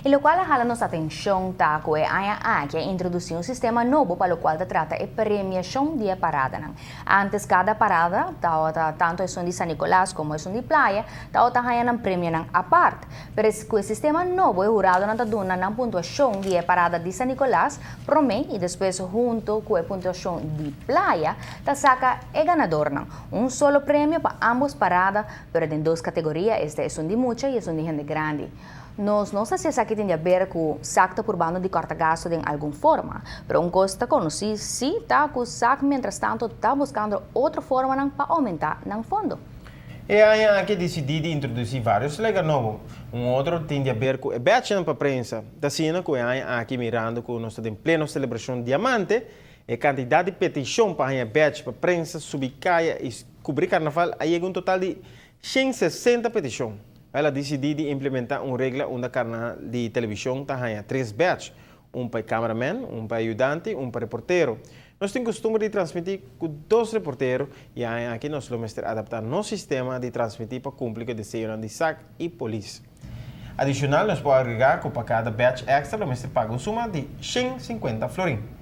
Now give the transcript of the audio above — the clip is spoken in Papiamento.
Y locual a hala nos atencion ta cu e aña aki a introduci un sistema nobo pa locual ta trata e premiacion di e paradanan. Antes cada parada, tawata tanto esun di San Nicolas como esun di Playa, tawata haya nan premionan apart. Pero cu e sistema nobo e huradonan ta duna nan puntuacion di e parada di San Nicolas prome y despues hunto cu e puntuacion di Playa ta saca e ganadornan. Un solo premio pa ambos parada, pero den dos categoria, esta esun di mucha y esun di hende grandi. Nos no sa si esaki tin di haber cu SAC ta purbando di corta gasto den algun forma, pero un cos ta conoci si ta cu SAC mientrastanto ta buscando otro formanan pa aumenta nan fondo. E aña aki a disidí di introdusí vários regla nobo. Un otro tin di haber ku e bèchnan pa prensa. Ta asina ku e aña aki mirando ku nos ta den pleno selebrashon diamante, e kantidat di petishon pa haña bèch pa prensa subi kaya i kubrí karnaval a yega un total di 160 petishon. El a disidí di implementá un regla unda karnal di televishon ta haña tres bèch, un pa e cameraman, un pa e ayudante i un pa reportero. Nos tin kustumber di transmití ku dos reportero i aña aki nos lo mester adaptá nos sistema di transmití pa kumpli ku e deseonan di sac i polis. Adishonal nos por agregá ku pa kada bèch èkstra lo mester paga un suma di 150 florin.